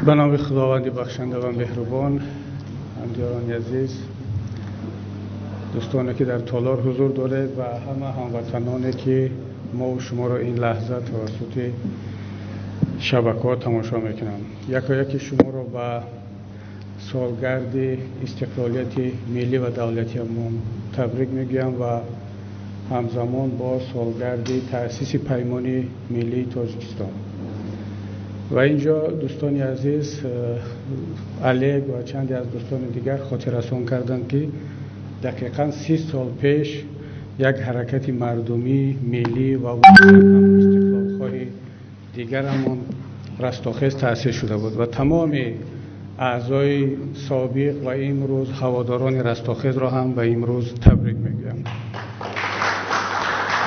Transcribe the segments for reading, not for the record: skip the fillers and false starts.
Ба номи Худованди бахшанда ва меҳрубон. Ҳамдиёрони азиз, дӯстоне ки дар толор ҳузур доред ва ҳама ҳамватаноне ки мо ва шуморо ин лаҳза тавассути шабакаҳо тамошо мекунанд, якояки шуморо ба солгарди истиқлолияти миллӣ ва давлатиамон табрик мегӯям ва ҳамзамон бо солгарди таъсиси Паймони Миллии Тоҷикистон. Ва инҷо дӯстони азиз Олег ва чанде аз дӯстони дигар хотиррасон карданд, ки дақиқан 30 сол пеш як ҳаракати мардумӣ, миллӣ ва истиқлолхоҳи дигарамон Растохез таъсис шуда буд ва тамоми аъзои собиқ ва имрӯз ҳаводорони Растохезро ҳам ба имрӯз табрик мегӯям.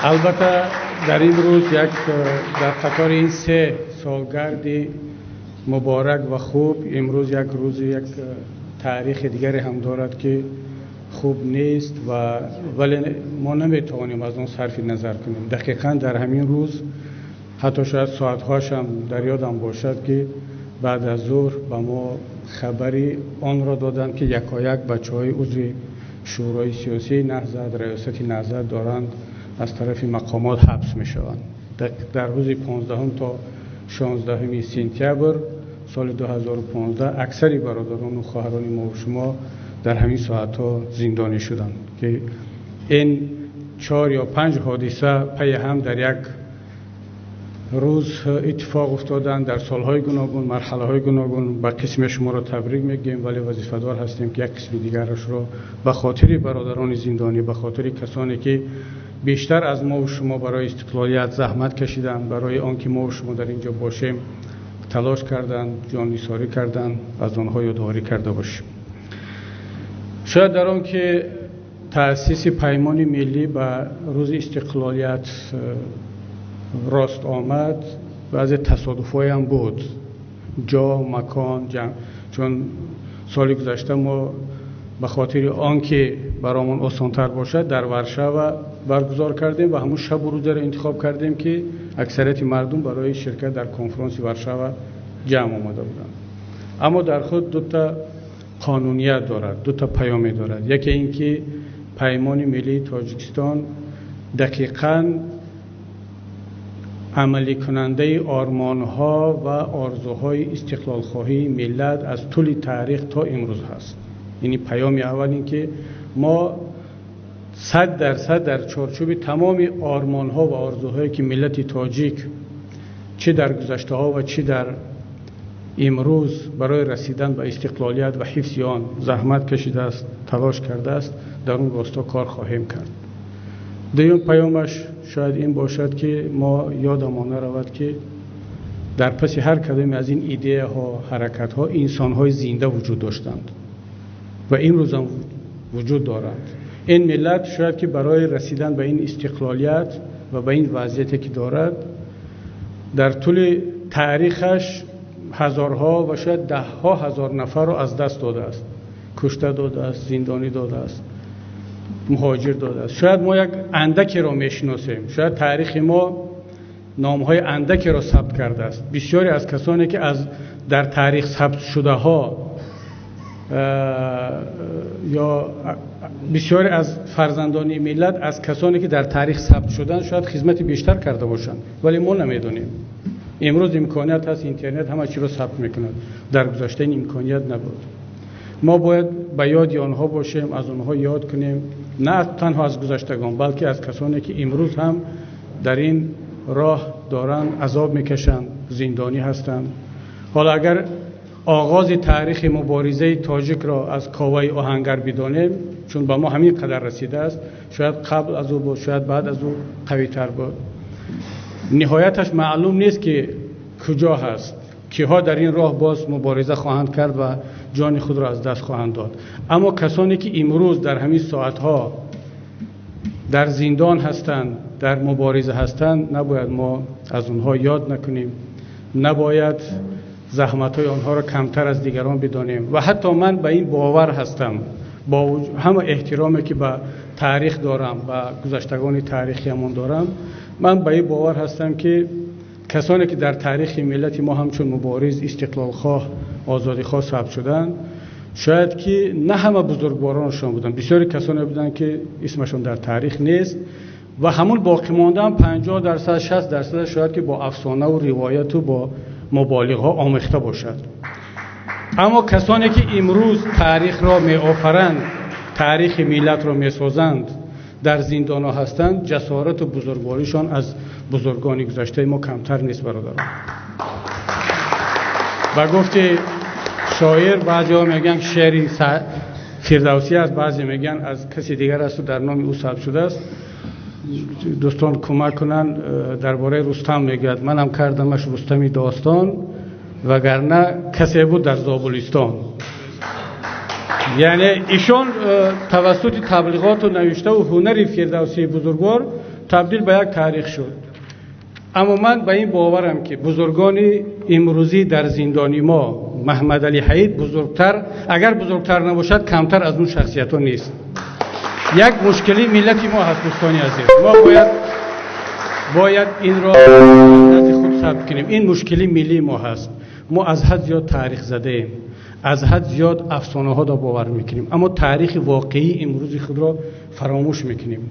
Албатта, дар ин рӯз як дар қатори ин се солгарди муборак ва хуб имрӯз як рӯзи як таърихи дигаре ҳам дорад, ки хуб нест, ва вале мо наметавонем аз он сарфи назар кунем. Дақиқан дар ҳамин рӯз, ҳатто шояд соатҳояшам дар ёдам бошад, ки баъд аз зуҳр ба мо хабари онро доданд, ки якояк бачаҳои узви Шӯрои сиёсии Наҳзат, раёсати Наҳзат доранд аз тарафи мақомот ҳабс мешаванд. Дар рӯзи 15 то 16 сентябр соли 2015 аксари бародарону хоҳарони мо ва шумо дар ҳамин соатҳо зиндонӣ шуданд, ки ин чор ё панҷ ҳодиса пайи ҳам дар як рӯз иттифоқ уфтоданд, дар солҳои гуногун, марҳалаҳои гуногун. Ба қисме шуморо табрик мегӯем, вале вазифадор ҳастем, ки як қисми дигарашро ба хотири бародарони зиндонӣ, ба хотири касоне ки бештар аз мо ва шумо барои истиқлолият заҳмат кашиданд, барои он ки мо ва шумо дар инҷо бошем талош карданд, ҷоннисорӣ карданд, аз онҳо ёдворӣ карда бошем. Шояд дар он ки таъсиси Паймони Миллӣ ба рӯзи истиқлолият рост омад, баъзе тасодуфҳоям буд, ҷо, макон, чун соли гузашта мо ба хотири он ки баромон осонтар бошад дар Варшава баргузор кардем ва ҳамун шабу рӯзаро интихоб кардем, ки аксарияти мардум барои ширкат дар конфронси Варшава ҷамъ омада буданд. Аммо дар худ дута қонуният дорад, дута паёме дорад. Яке ин ки Паймони Миллии Тоҷикистон дақиқан амаликунандаи ормонҳо ва орзуҳои истиқлолхоҳии миллат аз тӯли таърих то имрӯз ҳаст. Яъне паёми аввал ин ки мо 100% дар чорчӯби тамоми ормонҳо ва орзуҳое ки миллати тоҷик чӣ дар гузаштаҳо ва чӣ дар имрӯз барои расидан ба истиқлолият ва ҳифзи он заҳмат кашидааст, талош кардааст, дар он росто кор хоҳем кард. Дуюм паёмаш шояд ин бошад, ки мо ёдамон наравад, ки дар паси ҳар кадоме аз ин идеяҳо, ҳаракатҳо инсонҳои зинда вуҷуд доштанд ва имрӯзам вуҷуд доранд. Ин миллат шояд ки барои расидан ба ин истиқлолият ва ба ин вазъияте ки дорад, дар тӯли таърихаш ҳазорҳо ва шояд даҳҳо ҳазор нафарро аз даст додааст, кушта додааст, зиндонӣ додааст, муҳоҷир додааст. Шояд мо як андакеро мешиносем, шояд таърихи мо номҳои андакеро сабт кардааст. Бисёре аз касоне ки аз дар таърих сабт шудаҳо ё бисёре аз фарзандони миллат аз касоне ки дар таърих сабт шуданд шояд хизмати бештар карда бошанд, вале мо намедонем. Имрӯз имконият ҳаст, интернет ҳама чиро сабт мекунад, дар гузашта ин имконият набуд. Мо бояд ба ёди онҳо бошем, аз онҳо ёд кунем, на танҳо аз гузаштагон, балки аз касоне ки имрӯз ҳам дар ин роҳ доранд азоб мекашанд, зиндонӣ ҳастанд. Ҳоло агар оғози таърихи муборизаи тоҷикро аз Коваи Оҳангар бидонем, чун ба мо ҳамин қадар расидааст, шояд қабл аз ӯ буд, шояд баъд аз ӯ қавитар буд. Ниҳояташ маълум нест, ки куҷо ҳаст, киҳо дар ин роҳ боз мубориза хоҳанд кард ва ҷони худро аз даст хоҳанд дод. Аммо касоне ки имрӯз дар ҳамин соатҳо дар зиндон ҳастанд, дар мубориза ҳастанд, набояд мо аз онҳо ёд накунем, набояд заҳматҳои онҳоро камтар аз дигарон бидонем. Ва ҳатто ман ба ин бовар ҳастам, бо ҳама эҳтироме ки ба таърих дорам, ба гузаштагони таърихиамон дорам, ман ба ин бовар ҳастам, ки Касоне ки дар таърихи миллати мо ҳамчун мубориз, истиқлолхоҳ, озодихоҳ сабт шуданд, шояд ки на ҳама бузургвороншон буданд. Бисёре касоне буданд, ки исмашон дар таърих нест ва ҳамон боқӣ мондаам 50%, 60% шояд ки бо афсонаву ривояту бо муболиғҳо омехта бошад. Аммо касоне ки имрӯз таърихро меофаранд, таърихи миллатро месозанд, дар зиндонҳо ҳастанд, ҷасорату бузургворишон аз бузургони гузаштаи мо камтар нест, бародарон. Ба гуфти шоир, баъзеҳо мегӯянд шеъри Фирдавсӣ аст, баъзе мегӯянд аз каси дигар асту дар номи ӯ сабт шудааст. Дӯстон кӯмак кунанд, дар бораи Рустам мегӯяд: манам кардамаш Рустами достон, вагарна касе буд дар Зобулистон. Яъне ишон тавассути таблиғоту навиштаву ҳунари Фирдавсии бузургвор табдил ба як таърих шуд. Аммо ман ба ин боварам, ки бузургони имрӯзӣ дар зиндони мо Маҳмадалӣ Ҳаид бузургтар, агар бузургтар набошад, камтар аз он шахсиятҳо нест. Як мушкили миллати мо ҳаст, дӯстони азиз, мо бояд инро назди худ сабт кунем. Ин мушкили миллии мо ҳаст. Мо аз ҳад зиёд таърих задаем, аз ҳад зиёд афсонаҳоро бовар мекунем, аммо таърихи воқеии имрӯзи худро фаромӯш мекунем.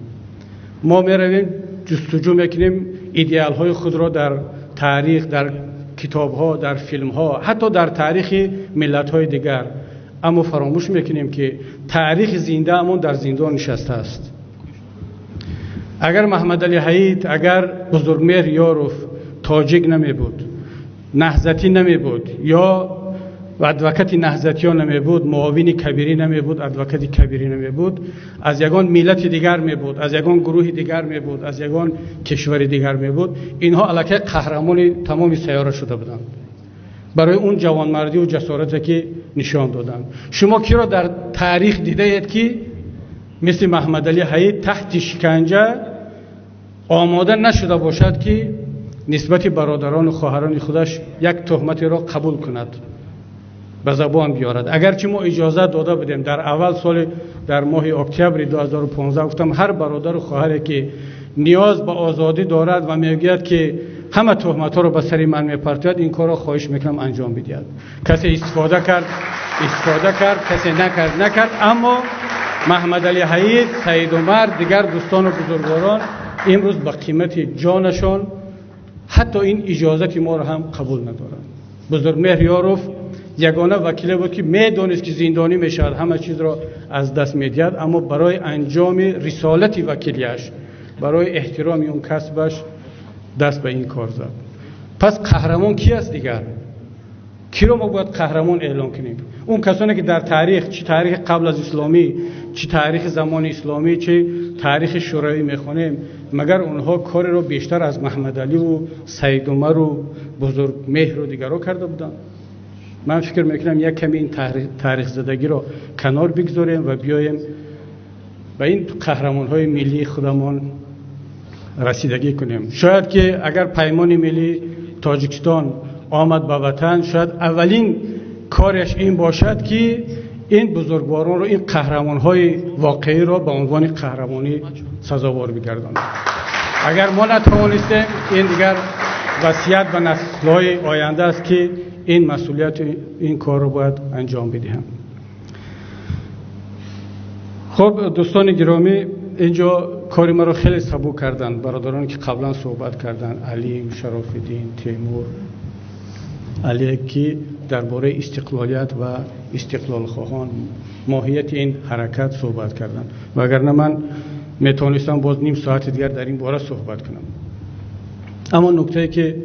Мо меравем, ҷустуҷӯ мекунем идеалҳои худро дар таърих, дар китобҳо, дар филмҳо, ҳатто дар таърихи миллатҳои дигар, аммо фаромӯш мекунем, ки таърихи зиндаамон дар зиндон нишастааст. Агар Маҳмадалӣ Ҳаид, агар Бузургмеҳр Ёров тоҷик намебуд, наҳзатӣ намебуд ё адвокати наҳзатиён намебуд, муовини кабирӣ намебуд, адвокати кабирӣ намебуд, аз ягон миллати дигар мебуд, аз ягон гурӯҳи дигар мебуд, аз ягон кишвари дигар мебуд, инҳо аллакай қаҳрамони тамоми сайёра шуда буданд барои он ҷавонмардиву ҷасорате, ки нишон доданд. Шумо киро дар таърих дидаед, ки мисли Маҳмадалӣ Ҳаид таҳти шиканҷа омода нашуда бошад, ки нисбати бародарону хоҳарони худаш як туҳматеро қабул кунад, ба забон биёрад? Агарчи мо иҷозат дода будем дар аввал соли, дар моҳи октябри 2015 гуфтам, ҳар бародару хоҳаре, ки ниёз ба озодӣ дорад ва мегӯяд, ки ҳама туҳматҳоро ба сари ман мепартояд, ин корро хоҳиш мекунам анҷом бидиҳад. Касе истифода кард, истифода кард, касе накард, накард. Аммо Маҳмадалӣ Ҳаид, Саид Умар, дигар дӯстону бузургворон имрӯз ба қимати ҷонашон ҳатто ин иҷозати моро ҳам қабул надоранд. Бузургмеҳр Ёров ягона вакиле буд, ки медонист, ки зиндонӣ мешавад, ҳама чизро аз даст медиҳад, аммо барои анҷоми рисолати вакилияш, барои эҳтироми он касбаш даст ба ин кор зад. Пас қаҳрамон ки аст дигар? Киро мо бояд қаҳрамон эълон кунем? Он касоне, ки дар таърих, чӣ таърихи қабл аз исломӣ, чӣ таърихи замони исломӣ, чӣ таърихи шӯравӣ мехонем, магар онҳо кореро бештар аз Маҳмадаливу Саидумару Бузургмеҳру дигарро карда буданд? Ман фикр мекунам, як каме ин таърихзадагиро канор бигзорем ва биёем ба ин қаҳрамонҳои миллии худамон расидагӣ кунем. Шояд ки агар Паймони миллии Тоҷикистон омад ба ватан, шояд аввалин кореш ин бошад, ки ин бузургворонро, ин қаҳрамонҳои воқеиро ба унвони қаҳрамонӣ сазовор бигардонад. Агар мо натавонистем, ин дигар васият ба наслҳои оянда аст, ки ин масъулияти ин корро бояд анҷом бидиҳанд. Хуб, дӯстони гиромӣ, инҷо кори маро хеле сабук карданд бародароне, ки қаблан суҳбат карданд, Алим, Шарофиддин, Темур, Алие, ки дар бораи истиқлолият ва истиқлолхоҳон, моҳияти ин ҳаракат суҳбат карданд, вагарна ман метавонистам боз ним соати дигар дар ин бора суҳбат кунам. Аммо нуктае, ки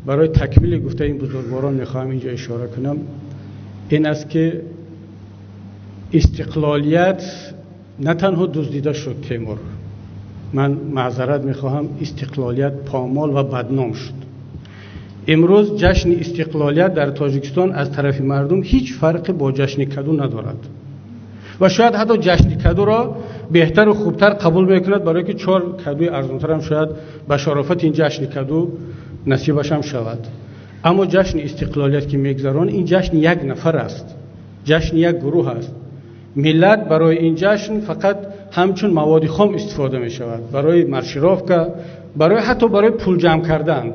барои такмили гуфтаи ин бузургворон мехоҳам инҷо ишора кунам, ин аст, ки истиқлолият на танҳо дуздида шуд, Темур, ман маъзарат мехоҳам, истиқлолият помол ва бадном шуд. Имрӯз ҷашни истиқлолият дар Тоҷикистон аз тарафи мардум ҳеҷ фарқе бо ҷашни каду надорад ва шояд ҳатто ҷашни кадуро беҳтару хубтар қабул мекунад, барое ки чор кадуи арзонтарам шояд ба шарофати ин ҷашни каду насибашам шавад. Аммо ҷашни истиқлолият, ки мегузаронад, ин ҷашни як нафар аст, ҷашни як гурӯҳ аст. Миллат барои ин ҷашн фақат ҳамчун маводи хом истифода мешавад, барои маршировка, барои ҳатто барои пул ҷамъ кардан.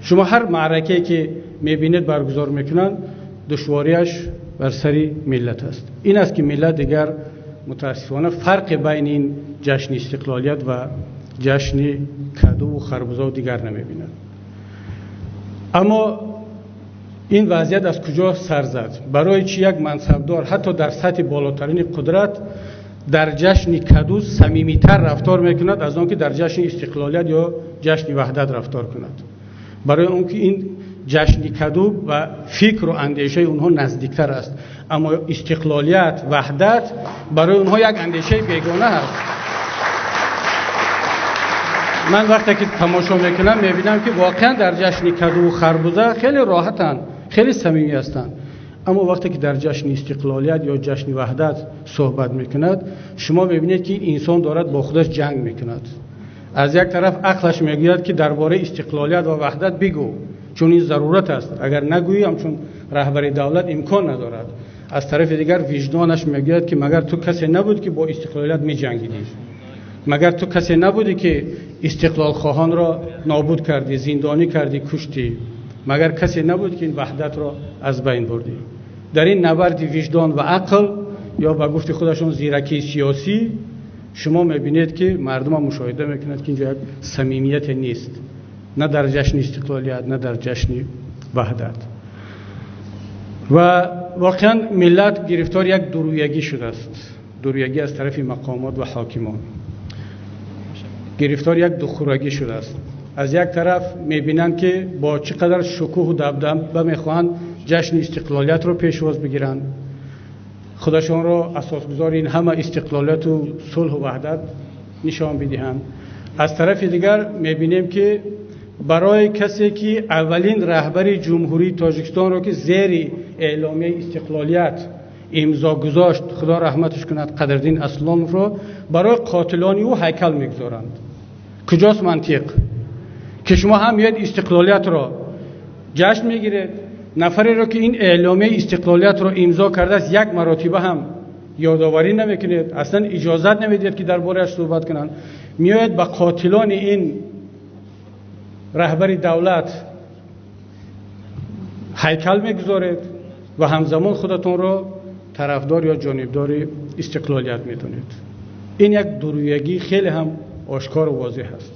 Шумо ҳар маъракае ки мебинед баргузор мекунанд, душвориаш бар сари миллат аст. Ин аст ки миллат дигар мутаассифона фарқи байни ин ҷашни истиқлолият ва ҷашни каду ва харбуза дигар намебинад. Аммо ин вазъият аз куҷо сар зад? Барои чӣ як мансабдор ҳатто дар сатҳи болотарини қудрат дар ҷашни каду самимитар рафтор мекунад аз он ки дар ҷашни истиқлолият ё ҷашни ваҳдат рафтор кунад? Барои он ки ин ҷашни каду ба фикру андешаи онҳо наздиктар аст, аммо истиқлолият, ваҳдат барои онҳо як андешаи бегона аст. Ман вақте ки тамошо мекунам, мебинам ки воқеан дар ҷашни кадуву харбуза хеле роҳатанд, хеле самимӣ ҳастанд, аммо вақте ки дар ҷашни истиқлолият ё ҷашни ваҳдат суҳбат мекунад, шумо мебинед ки инсон дорад бо худаш ҷанг мекунад. Аз як тараф ақлаш мегӯяд ки дар бораи истиқлолият ва ваҳдат бигӯ, чун ин зарурат аст, агар нагӯӣ ҳамчун раҳбари давлат имкон надорад. Аз тарафи дигар виҷдонаш мегӯяд ки магар ту касе набуд ки бо истиқлолият меҷангидӣ? Магар ту касе набудӣ ки истиқлолхоҳонро нобуд кардӣ, зиндонӣ кардӣ, куштӣ? Магар касе набуд ки ин ваҳдатро аз байн бурдӣ? Дар ин набарди виҷдон ва ақл ё ба гуфти худашон зиракии сиёсӣ, шумо мебинед ки мардум мушоҳида мекунад ки инҷо як самимияте нест, на дар ҷашни истиқлолият, на дар ҷашни ваҳдат. Ва воқеан миллат гирифтори як дурӯягӣ шудааст, дурӯягӣ аз тарафи мақомот ва ҳокимон, гирифтори як духӯрагӣ шудааст. Аз як тараф мебинанд ки бо чӣ қадар шукӯҳу дабдаба мехоҳанд ҷашни истиқлолиятро пешвоз бигиранд, худашонро асосгузори ин ҳама истиқлолияту сулҳу ваҳдат нишон бидиҳанд. Аз тарафи дигар мебинем ки барои касе ки аввалин раҳбари ҷумҳурии Тоҷикистонро ки зери эъломияи истиқлолият имзо гузошт, худо раҳматаш кунад, Қадриддин Аслоновро, барои қотилони ӯ ҳайкал мегузоранд. Куҷост мантиқ ки шумо ҳам меоед истиқлолиятро ҷашн мегиред, нафареро ки ин эъломияи истиқлолиятро имзо кардааст як маротиба ҳам ёдоварӣ намекунед, аслан иҷозат намедиҳед ки дар борааш суҳбат кунанд, меояд ба қотилони ин раҳбари давлат ҳайкал мегузоред ва ҳамзамон худатонро тарафдор ё ҷонибдори истиқлолият медонед. Ин як дурӯягӣ хеле ҳам ошкору возеҳ аст.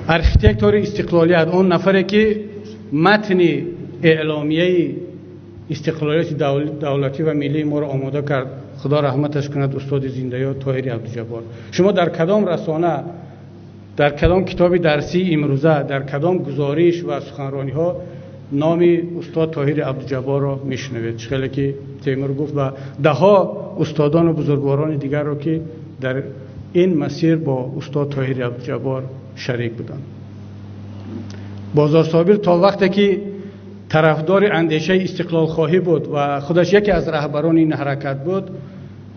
Архитектори истиқлолият, он нафаре ки матни эъломияи истиқлолияти давлатӣ ва миллии моро омода кард, худо раҳматаш кунад, устоди зиндаёд Тоҳири Абдуҷаббор. Шумо дар кадом расона, дар кадом китоби дарсии имрӯза, дар кадом гузориш ва суханрониҳо номи устод Тоҳири Абдуҷабборро мешунавед? Чӣ хеле ки Темур гуфт, ва даҳҳо устодону бузургворони дигарро ки дар ин масир бо устод Тоҳири Абдуҷаббор шарик буданд. Бозор Собир то вақте ки тарафдори андешаи истиқлолхоҳӣ буд ва худаш яке аз раҳбарони ин ҳаракат буд,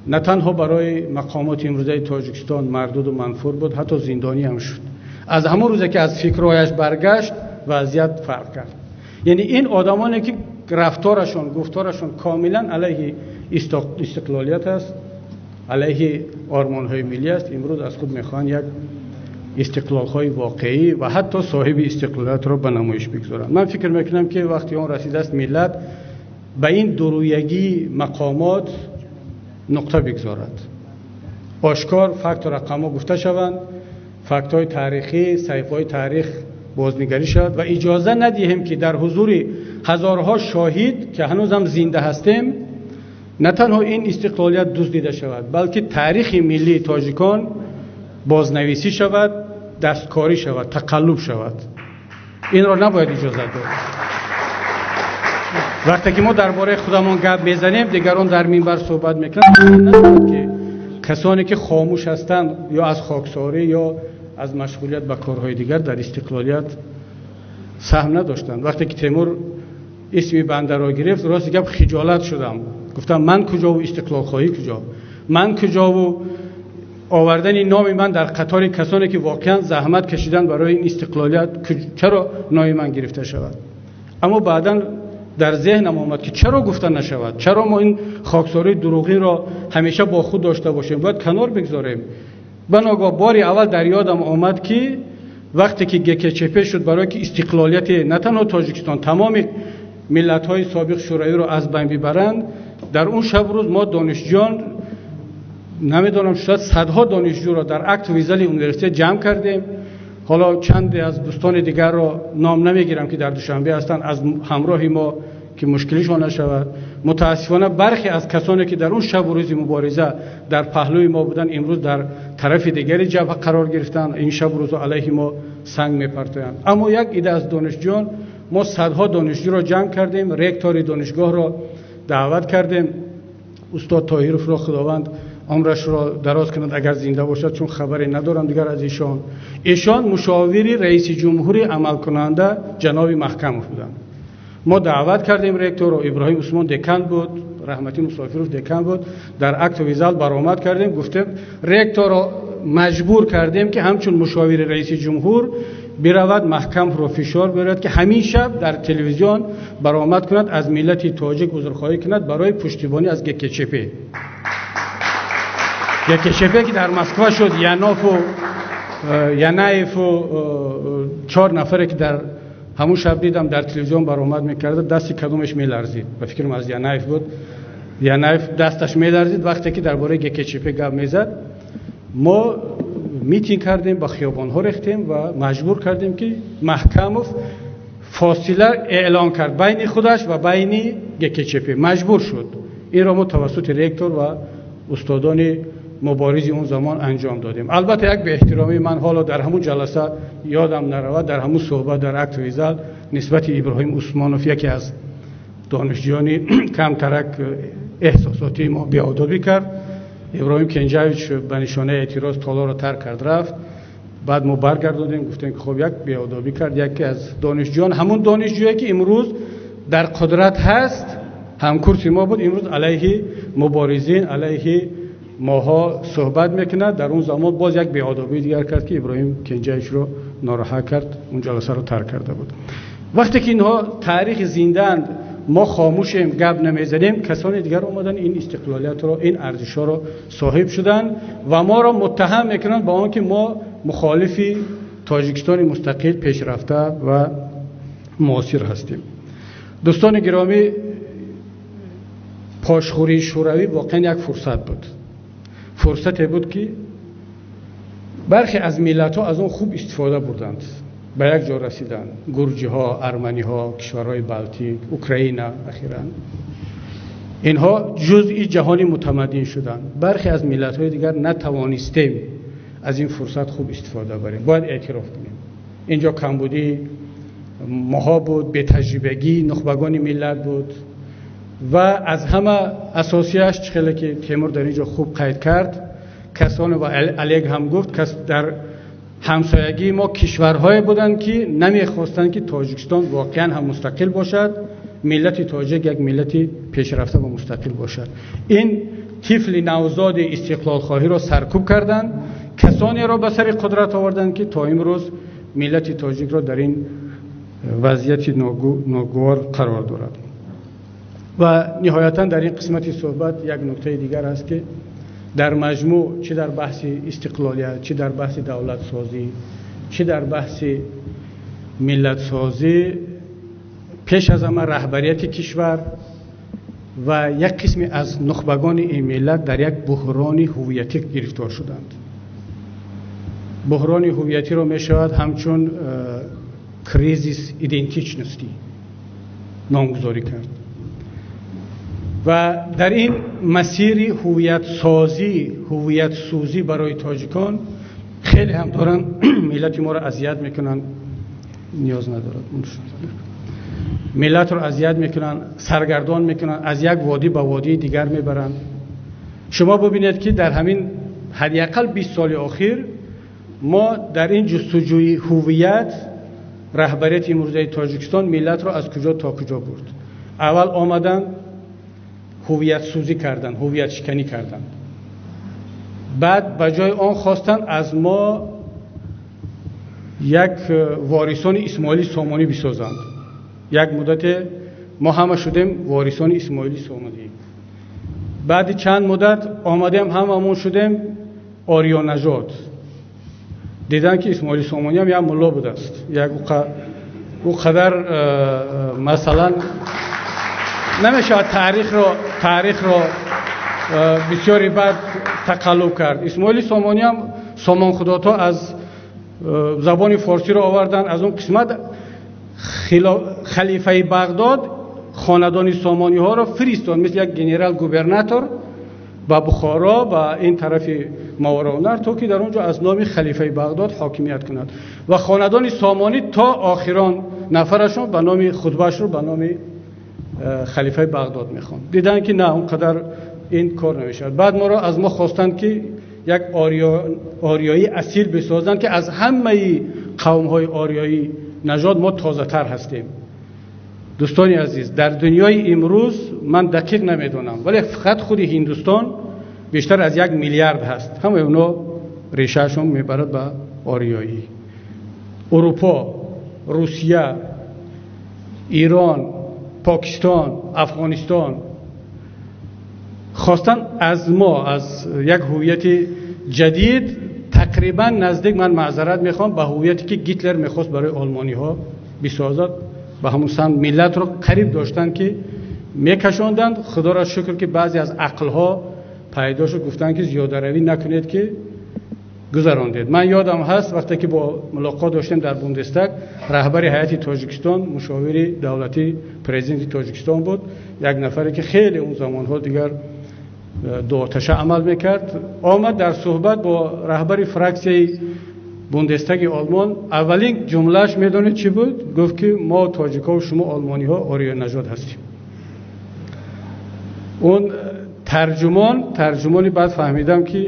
на танҳо барои мақомоти имрӯзаи Тоҷикистон мардуду манфур буд, ҳатто зиндонӣ ҳам шуд. Аз ҳамон рӯзе ки аз фикрҳояш баргашт, вазъият фарқ кард. Яъне ин одамоне ки рафторашон, гуфторашон комилан алайҳи истиқлолият аст, алайҳи ормонҳои миллӣ аст, имрӯз аз худ мехоҳанд як истиқлолҳои воқеӣ ва ҳатто соҳиби истиқлолиятро ба намоиш бигузоранд. Ман фикр мекунам ки вақти он расидааст миллат ба ин дурӯягии мақомот нуқта бигзорад. Ошкор факту рақамҳо гуфта шаванд, фактҳои таърихӣ, саҳифаҳои таърих бознигарӣ шавад ва иҷоза надиҳем ки дар ҳузури ҳазорҳо шоҳид ки ҳанӯзам зинда ҳастем, на танҳо ин истиқлолият дуздида шавад, балки таърихи миллии тоҷикон бознависӣ шавад, дасткорӣ шавад, тақаллуб шавад. Инро набояд иҷозат дод. Вақте ки мо дар бораи худамон гап мезанем, дигарон дар минбар суҳбат мекунанд, ки касоне ки хомӯш ҳастанд ё аз хоксорӣ ё аз машғулият ба корҳои дигар дар истиқлолият саҳм надоштанд. Вақте ки Темур исми бандаро гирифт, рости гап хиҷолат шудам. Гуфтам ман куҷову истиқлолхоҳӣ куҷо, ман куҷову овардани номи ман дар қатори касоне ки воқеан заҳмат кашиданд барои ин истиқлолият, чаро номи ман гирифта шавад? Аммо баъдан дар зеҳнам омад ки чаро гуфта нашавад, чаро мо ин хоксории дурӯғинро ҳамеша бо худ дошта бошем, бояд канор бигзорем. Ба ногоҳ бори аввал дар ёдам омад ки Вақте ки ГКЧП шуд, барои ки истиқлолияти на танҳо Тоҷикистон, тамоми миллатҳои собиқ Шӯравиро аз байн бибаранд, дар он шабу рӯз мо донишҷӯён, намедонам, шояд садҳо донишҷӯро дар актовый зали университет ҷамъ кардем. Ҳоло чанде аз дӯстони дигарро ном намегирам, ки дар Душанбе ҳастанд, аз ҳамроҳи мо, ки мушкилишон нашавад. Мутаассифона, бархе аз касоне, ки дар он шабу рӯзи мубориза дар паҳлӯи мо буданд, имрӯз дар тарафи дигари ҷабҳа қарор гирифтанд, ин шабу рӯзо алайҳи мо санг мепартоянд. Аммо як ида аз донишҷӯён, мо садҳо донишҷӯро ҷамъ кардем, ректори донишгоҳро даъват кардем, устод Тоҳировро, Худованд умрашро дароз кунад, агар зинда бошад, чун хабаре надорам дигар аз эшон. Эшон мушовири раиси ҷумҳури амалкунанда ҷаноби Маҳкамов буданд. Мо даъват кардем ректорро, Иброҳим Усмон декан буд, Раҳматӣ Мусофиров декан буд, дар актовый зал баромад кардем, гуфтем, ректорро маҷбур кардем, ки ҳамчун мушовири раиси ҷумҳур биравад, Маҳкамро фишор биёрад, ки ҳамин шаб дар телевизион баромад кунад, аз миллати тоҷик узрхоҳӣ кунад барои пуштибонӣ аз ГКЧП. ГКЧП, ки дар Москва шуд, Янову Янаеву чор нафаре, ки дар ҳамун шаб дидам, дар телевизион баромад мекарда, дасти кадомеш меларзид, ба фикрам, аз Янаев буд. Янаев дасташ меларзид, вақте ки дар бораи ГКЧП гап мезад. Мо митинг кардем, ба хиёбонҳо рехтем ва маҷбур кардем, ки Маҳкамов фосила эълон кард байни худаш ва байни ГКЧП. Маҷбур шуд. Инро мо тавассути ректор ва устодони муборизи он замон анҷом додем. Албатта, як беэҳтиромӣ, ман ҳоло дар ҳамун ҷаласа ёдам наравад, дар ҳамун суҳбат дар актовый зал нисбати Иброҳим Усмонов, яке аз донишҷӯёни камтарак эҳсосотии мо, беодобӣ кард. Иброҳим Кенҷаевич ба нишонаи эътироз толорро тарк кард, рафт. Баъд мо баргардодем, гуфтем, ки хуб, як беодобӣ кард яке аз донишҷӯён, ҳамун донишҷӯе, ки имрӯз дар қудрат ҳаст, ҳамкурси мо буд, имрӯз алайҳи муборизин, алайҳи моҳо суҳбат мекунад. Дар он замон боз як беодобии дигар кард, ки Иброҳим Кенҷаевичро нороҳат кард, он ҷаласаро тарк карда буд. Вақте ки инҳо таърихи зиндаанд, мо хомӯшем, гап намезанем, касони дигар омаданд, ин истиқлолиятро, ин арзишҳоро соҳиб шуданд ва моро муттаҳам мекунанд ба он ки мо мухолифи Тоҷикистони мустақил, пешрафта ва муосир ҳастем. Дӯстони гиромӣ, пошхӯрии Шӯравӣ воқеан як фурсат буд, фурсате буд, ки бархе аз миллатҳо аз он хуб истифода бурданд, ба як ҷо расиданд: гурҷиҳо, арманиҳо, кишварҳои Балтик, Украина. Ахиран инҳо ҷузъи ҷаҳони мутамаддин шуданд. Бархе аз миллатҳои дигар натавонистем аз ин фурсат хуб истифода барем, бояд эътироф кунем. Инҷо камбудии моҳо буд, бетаҷрибагии нухбагони миллат буд ва аз ҳама асосияш, чӣ хеле ки Темур дар ин ҷо хуб қайд кард, касоне, ва Олег ҳам гуфт, кас дар ҳамсоягии мо кишварҳое буданд, ки намехостанд, ки Тоҷикистон воқеан ҳам мустақил бошад, миллати тоҷик як миллати пешрафта ва мустақил бошад. Ин тифли навзоди истиқлолхоҳиро саркӯб карданд, касонеро ба сари қудрат оварданд, ки то имрӯз миллати тоҷикро дар ин вазъияти ногувор қарор дорад. Ва ниҳоятан, дар ин қисмати суҳбат як нуктаи дигар аст, ки дар маҷмӯъ, чӣ дар баҳси истиқлолият, чӣ дар баҳси давлатсозӣ, чӣ дар баҳси миллатсозӣ, пеш аз ҳама раҳбарияти кишвар ва як қисме аз нухбагони ин миллат дар як буҳрони ҳувиятӣ гирифтор шуданд. Буҳрони ҳувиятиро мешавад ҳамчун кризис идентичности номгузорӣ кард. Ва дар ин масири ҳувиятсозӣ, ҳувиятсӯзӣ барои тоҷикон хеле ҳам доранд миллати моро азият мекунанд, ниёз надорад, миллатро азият мекунанд, саргардон мекунанд, аз як водӣ ба водии дигар мебаранд. Шумо бубинед, ки дар ҳамин ҳадди ақал 20 соли охир мо дар ин ҷустуҷӯи ҳувият, раҳбарияти имрӯзаи Тоҷикистон миллатро аз куҷо то куҷо бурд. Аввал омаданд, ҳувиятсӯзӣ карданд, ҳувиятшиканӣ карданд, баъд ба ҷои он хостанд аз мо як ворисони Исмоили Сомонӣ бисозанд. Як муддате мо ҳама шудем ворисони Исмоили Сомонӣ. Баъди чанд муддат омадем, ҳамамон шудем ориёнажод. Диданд, ки Исмоили Сомонӣ ҳам як мулло будааст, як ӯ қадар, масалан, намешавад таърихро бисёри бад тақаллуб кард. Исмоили Сомонӣ ҳам Сомон Худото аз забони форсиро оварданд. Аз он қисмат халифаи Бағдод хонадони сомониҳоро фиристод, мисли як генерал губернатор, ба Бухоро, ба ин тарафи Мовароуннаҳр, то ки дар он ҷо аз номи халифаи Бағдод ҳокимият кунад. Ва хонадони сомонӣ то охирон нафарашон ба номи хутбашро ба номи халифаи Бағдод мехонд. Диданд, ки на, он қадар ин кор намешавад. Баъд моро аз мо хостанд, ки як ориёии асил бисозанд, ки аз ҳамаи қавмҳои ориёӣ нажод мо тозатар ҳастем. Дӯстони азиз, дар дунёи имрӯз ман дақиқ намедонам, вале фақат худи Ҳиндустон бештар аз 1 миллиард ҳаст. Ҳамаи онҳо решаашон мебарад ба ориёӣ. Урупо, Русия, Ирон, Покистон, Афғонистон хостанд аз мо аз як ҳувияти ҷадид, тақрибан наздик, ман маъзарат мехоҳам, ба ҳувияте ки Гитлер мехост барои олмониҳо бисозад, ба ҳамон самт миллатро қариб доштанд, ки мекашонданд. Худоро шукр, ки баъзе аз ақлҳо пайдо шуд, гуфтанд, ки зиёдаравӣ накунед, ки гузарондед. Ман ёдам ҳаст, вақте ки бо мулоқот доштем дар Бундестаг, раҳбари ҳайати Тоҷикистон, мушовири давлатии президенти Тоҷикистон буд, як нафаре ки хеле он замонҳо дигар дуоташа амал мекард, омад дар суҳбат бо раҳбари фраксияи Бундестаги Олмон. Аввалин ҷумлааш медонед чӣ буд? Гуфт, ки мо тоҷикҳо, шумо олмониҳо ориёнажод ҳастем. Он тарҷумони, баъд фаҳмидам, ки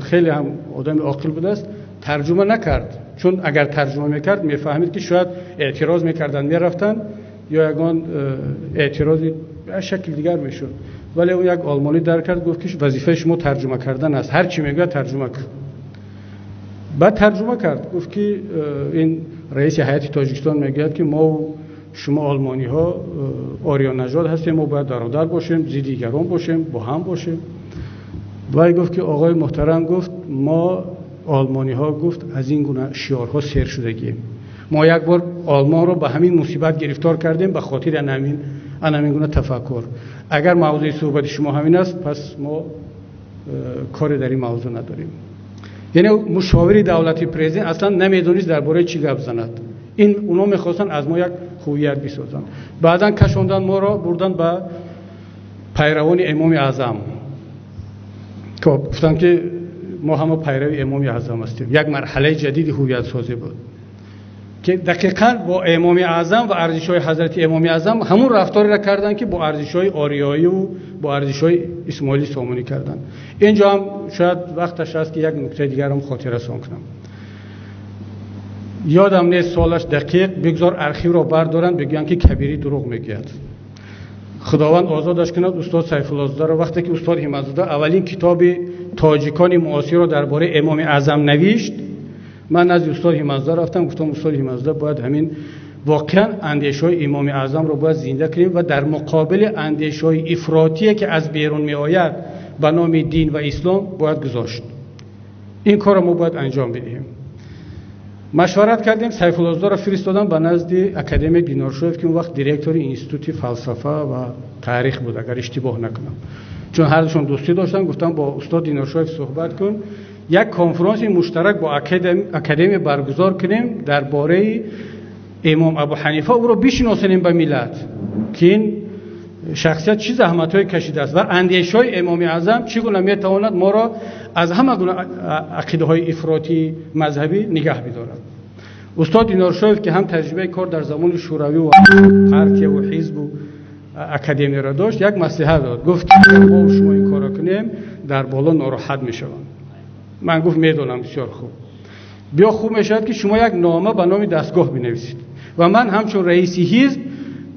хеле ҳам одами оқил будааст, тарҷума накард, чун агар тарҷума мекард, мефаҳмид, ки шояд эътироз мекарданд, мерафтанд ё ягон эътирози шакли дигар мешуд. Вале ӯ як олмонӣ дар кард, гуфт, ки вазифаи шумо тарҷума кардан аст, ҳар чӣ мегӯяд, тарҷума кун. Баъд тарҷума кард, гуфт, ки ин раиси ҳайати Тоҷикистон мегӯяд, ки мо шумо олмониҳо ориёнажод ҳастем, мо бояд бародар бошем, зидди дигарон бошем, бо ҳам бошем. Вай гуфт, ки оғои муҳтарам, гуфт, мо олмониҳо, гуфт, аз ин гуна шиорҳо сер шудагием. Мо як бор Олмонро ба ҳамин мусибат гирифтор кардем ба хотири ҳамин гуна тафаккур. Агар мавзӯи суҳбати шумо ҳамин аст, пас мо коре дар ин мавзӯъ надорем. Яъне мушовири давлати президент аслан намедонист, дар бораи чӣ гап занад. Ин онҳо мехостанд аз мо як ҳувият бисозанд. Баъдан кашонданд моро, бурданд ба пайравони Имоми Аъзам. Гуфтанд, ки мо ҳама пайрави Имоми Аъзам ҳастем. Як марҳалаи ҷадиди ҳувиятсозӣ буд, ки дақиқан бо Имоми Аъзам ва арзишҳои ҳазрати Имоми Аъзам ҳамун рафторро карданд, ки бо арзишҳои ориёӣ бо арзишҳои Исмоили Сомонӣ карданд. Инҷо ҳам шояд вақташ аст, ки як нуктаи дигарам хотиррасон кунам. Ёдам нест солаш дақиқ, бигзор архивро бардоранд, бигӯянд, ки Кабирӣ дурӯғ мегӯяд. Худованд озодаш кунад устод Сайфуллозодаро. Вақте ки устод Ҳимматзода аввалин китоби тоҷикони муосирро дар бораи Имоми Аъзам навишт, ман назди устод Ҳимматзода рафтам, гуфтам: «Устод Ҳимматзода, бояд ҳамин воқеан андешаҳои Имоми Аъзамро бояд зинда кунем ва дар муқобили андешаҳои ифротие, ки аз берун меояд ба номи дин ва ислом, бояд гузошт. Ин корро мо бояд анҷом бидиҳем». Машварат кардем, Сайфуллозодаро фиристодам ба назди академик Диноршоев, ки он вақт директори Институти фалсафа ва таърих буд, агар иштибоҳ накунам, чун ҳардушон дӯстӣ доштанд. Гуфтам: «Бо устод Диноршоев суҳбат кун, як конфронси муштарак бо академия баргузор кунем дар бораи Имом Абу Ҳанифа, ӯро бишиносонем ба миллат, ки ин шахсият чӣ заҳматҳое кашидааст ва андешаҳои Имоми Аъзам чӣ гуна метавонад моро аз ҳама гуна ақидаҳои ифротии мазҳабӣ нигаҳ бидорад». Устод Диноршоев, ки ҳам таҷрибаи кор дар замони шӯравӣ ва партияву ҳизбу академияро дошт, як маслиҳат дод, гуфт, ки мо шумо ин корро кунем, дар боло нороҳат мешаванд. Ман, гуфт, медонам бисёр хуб. Биё, хуб мешавад, ки шумо як нома ба номи дастгоҳ бинависед ва ман ҳамчун раиси ҳизб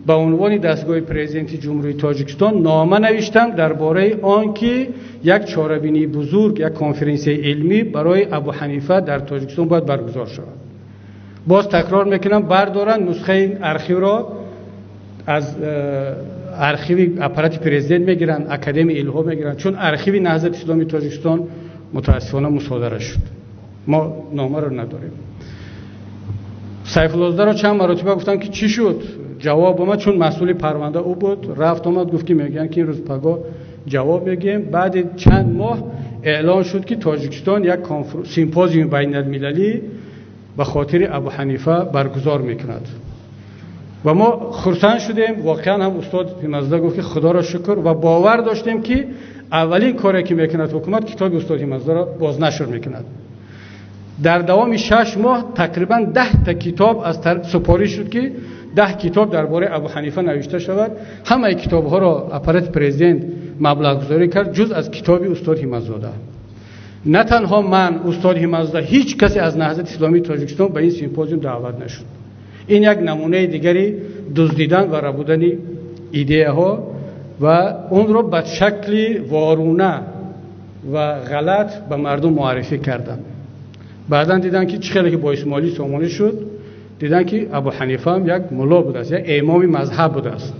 ба унвони дастгоҳи президенти Ҷумҳурии Тоҷикистон нома навиштам дар бораи он ки як чорабинии бузург, як конференсияи илмӣ барои Абу Ҳанифа дар Тоҷикистон бояд баргузор шавад. Боз такрор мекунам, бардоранд нусхаи архивро, аз архиви аппарати президент мегиранд, Академияи илмҳо мегиранд, чун архиви Наҳзати Исломии Тоҷикистон мутаассифона мусодара шуд. Мо номаро надорем. Сайфуллозодаро чанд маротиба гуфтам, ки чӣ шуд? Ҷавоб омад, чун масъули парванда ӯ буд, рафт омад, гуфт, ки мегӯянд, ки ин рӯз пагоҳ ҷавоб мегӯем. Баъди чанд моҳ эълон шуд, ки Тоҷикистон як симпозиуми байналмилалӣ ба хотири Абу Ҳанифа баргузор мекунад. Ва мо хурсанд шудем. Воқеан ҳам устод Ҳимматзода гуфт, ки худоро шукр, ва бовар доштем, ки аввалин коре, ки мекунад ҳукумат, китоби устод Ҳимматзодаро бознашр мекунад. Дар давоми 6 моҳ тақрибан 10 китоб аз супориш шуд, ки 10 китоб дар бораи Абу Ҳанифа навишта шавад. Ҳамаи китобҳоро аппарати президент маблағгузорӣ кард, ҷуз аз китоби устод Ҳимматзода. На танҳо ман, устод Ҳимматзода, ҳеҷ касе аз Наҳзати Исломии Тоҷикистон ба ин симпозиум даъват нашуд. Ин як намунаи дигари дуздидан ва рабудани идеяҳо ва онро ба шакли воруна ва ғалат ба мардум муаррифӣ кардан. Баъдан дидан, ки чӣ хеле ки бо Исмоили Сомонӣ шуд, дидан, ки Абу Ҳанифа ҳам як мулло будааст, як имоми мазҳаб будааст,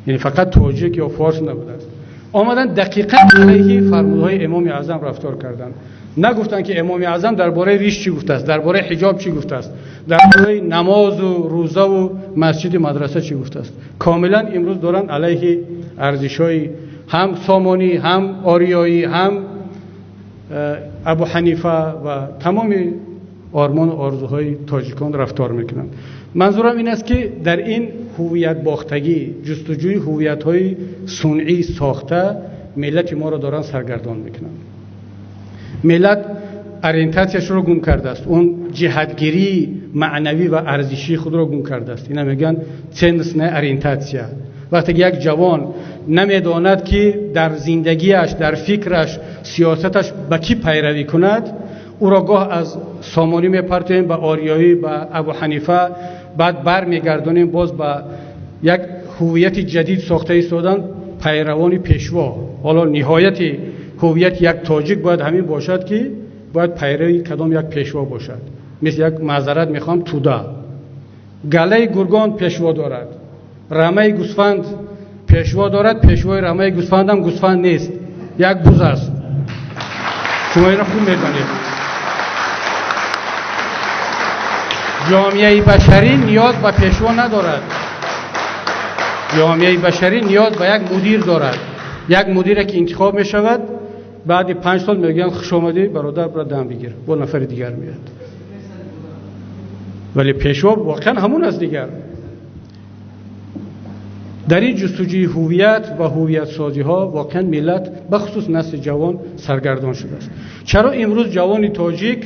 яъне фақат тоҷик ё форс набудааст. Омадан дақиқан алайҳи фармудҳои Имоми Аъзам рафтор карданд. Нагуфтанд, ки Имоми Аъзам дар бораи риш чӣ гуфтааст, дар бораи ҳиҷоб чӣ гуфтааст, дар бораи намозу рӯзаву масҷиди мадраса чӣ гуфтааст. Комилан имрӯз доранд алайҳи арзишҳои ҳам сомонӣ, ҳам ориёӣ, ҳам Абу Ҳанифа ва тамоми ормону орзуҳои тоҷикон рафтор мекунанд. Манзурам ин аст, ки дар ин ҳувиятбохтагӣ, ҷустуҷӯи ҳувиятҳои сунъӣ сохта миллати моро доранд саргардон мекунанд. Миллат ориентатсияшро гум кардааст, он ҷиҳатгирии маънавӣ ва арзишии худро гум кардааст. Ина мегӯянд ценностная ориентация. Вақте ки як ҷавон намедонад, ки дар зиндагиаш, дар фикраш, сиёсаташ ба кӣ пайравӣ кунад, ӯро гоҳ аз сомонӣ мепартоем ба ориёӣ, ба Абу Ҳанифа, баъд бармегардонем боз ба як ҳувияти ҷадид сохта истодан, пайравони пешво. Ҳоло ниҳояти ҳувияти як тоҷик бояд ҳамин бошад, ки бояд пайрави кадом як пешво бошад. Мисли як маъзарат мехоҳам, туда галаи гургон пешво дорад, рамаи гӯсфанд пешво дорад. Пешвои рамаи гӯсфандам гӯсфанд нест, як буз аст. Шумо инро хуб медонед. Ҷомеаи башарӣ ниёз ба пешво надорад. Ҷомеаи башарӣ ниёз ба як мудир дорад. Як мудире, ки интихоб мешавад, баъди 5 сол мегӯянд: хуш омадӣ, бародар, бира дам бигир, бо нафари дигар меяд. Вале пешво воқеан ҳамон аст дигар. Дар ин ҷустуҷӯи ҳувият ва ҳувиятсозиҳо воқеан миллат, бахусус насли ҷавон, саргардон шудааст. Чаро имрӯз ҷавони тоҷик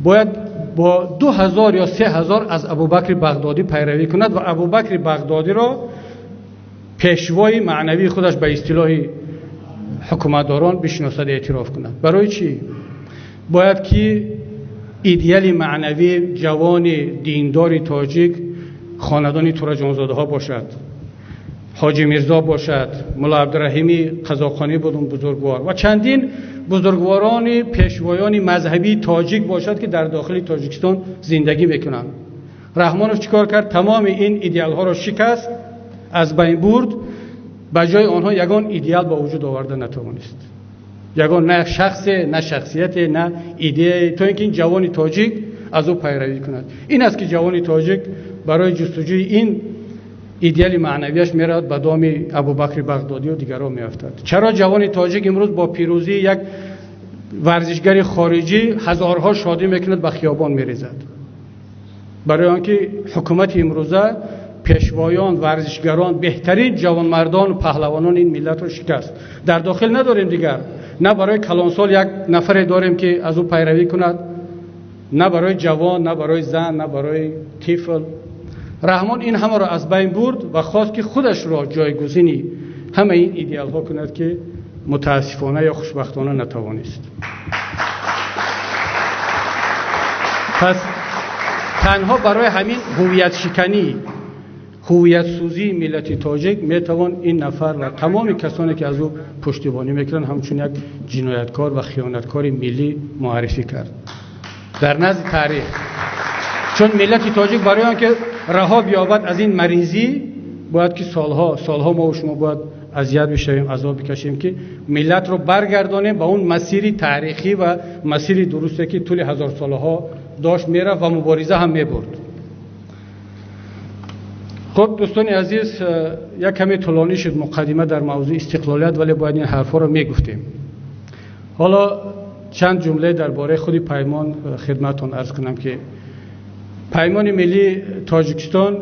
бояд бо 2000 ё 3000 аз Абубакри Бағдодӣ пайравӣ кунад ва Абубакри Бағдодиро пешвои маънавии худаш ба истилоҳи ҳукуматдорон бишиносад, эътироф кунад? Барои чӣ бояд ки идеали маънавии ҷавони диндори тоҷик хонадони тураҷонзодаҳо бошад, ҳоҷи Мирзо бошад, Мулло Абдураҳими Қазоқонӣ буд он бузургвор ва чандин бузургворони пешвоёни мазҳабии тоҷик бошад, ки дар дохили Тоҷикистон зиндагӣ мекунанд? Раҳмонов чӣ кор кард? Тамоми ин идеалҳоро шикаст, аз байн бурд, ба ҷои онҳо ягон идеал ба вуҷуд оварда натавонист, ягон на шахсе, на шахсияте, на идеяе, то ин ки ин ҷавони тоҷик аз ӯ пайравӣ кунад. Ин аст, ки ҷавони тоҷик барои ҷустуҷӯи ин идеали маънавияш меравад ба доми Абубакри Бағдодию дигарон меафтад. Чаро ҷавони тоҷик имрӯз бо пирӯзии як варзишгари хориҷӣ ҳазорҳо шодӣ мекунад, ба хиёбон мерезад? Барои он ки ҳукумати имрӯза пешвоён, варзишгарон, беҳтарин ҷавонмардону паҳлавонони ин миллатро шикаст. Дар дохил надорем дигар, на барои калонсол як нафаре дорем, ки аз ӯ пайравӣ кунад, на барои ҷавон, на барои зан, на барои тифл. Раҳмон ин ҳамаро аз байн бурд ва хост, ки худашро ҷойгузини ҳамаи ин идеалҳо кунад, ки мутаассифона ё хушбахтона натавонист. Пас танҳо барои ҳамин ҳувиятшиканӣ, ҳувиятсӯзии миллати тоҷик метавон ин нафар ва тамоми касоне, ки аз ӯ пуштибонӣ мекунанд, ҳамчун як ҷинояткор ва хиёнаткори миллӣ муаррифӣ кард дар назди таърих. Чун миллати тоҷик барои он ки раҳо биёбад аз ин маризӣ, бояд ки солҳо солҳо мо шумо бояд азият бишавем, азоб бикашем, ки миллатро баргардонем ба он масири таърихӣ ва масири дурусте, ки тӯли ҳазорсолаҳо дошт мерафт ва мубориза ҳам мебурд. Хуб, дӯстони азиз, як каме тӯлонӣ шуд муқаддима дар мавзӯи истиқлолият, вале бояд ин ҳарфҳоро мегуфтем. Ҳоло чанд ҷумле дар бораи худи паймон хидматтон арз кунам, ки Паймони миллии Тоҷикистон